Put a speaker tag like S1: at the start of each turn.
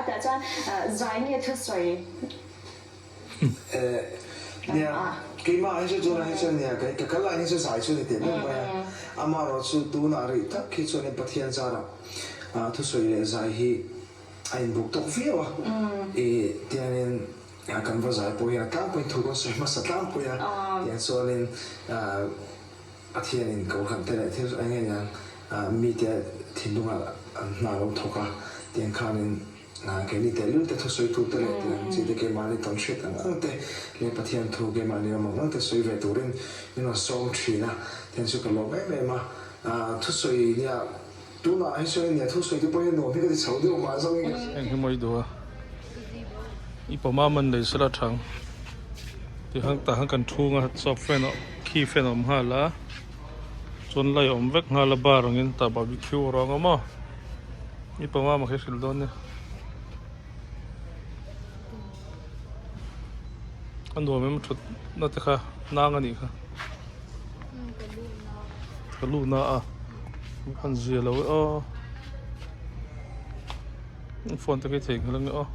S1: tah chuan zai nge thusawi?
S2: Eh, nia, keimah hi chu tunah hi chuan nia, ka kal lai hi chu zai chu a ni teh meuh mai a, amaherawh chu tunah rih tak hi chuanin Pathian zarah thusawi leh zai hi a inbuk tawk viau a, i tiangin kan va zai pawh hian a tlangpuiin thu kan sawi hmasa tlangpui a, tiang chuanin Pathianin kohhran te leh thil eng nge niang mite thinlunga hna lo thawk a, tiang khanin Keini tehlul te thusawi tur te leh tih ang chi te keimahni tawn hriat ang ang te leh Pathian thu keimahni awm ang ang te sawi ve turin min rawn sawm thin a, tiang chu ka lawm em em a. Thusawi nia tunah hi chuan nia thusawi te pawh hi nuam hi ka ti chho deuh mah zawng in ka
S3: Heng hi mawi duh a, i pawma man lei sela thang ti hang tah khan kan thung a chawp fan khi fan a awm nghal a chuan lai a awm vek nghal a bar angin tah barbecue a rawng a maw. I panga mah khi hrilh dawn nia. A nuam em thut na te kha nang a nih kha. Ka lu na a. Han zia lo e aw. Phone te khi thei nghal ange aw.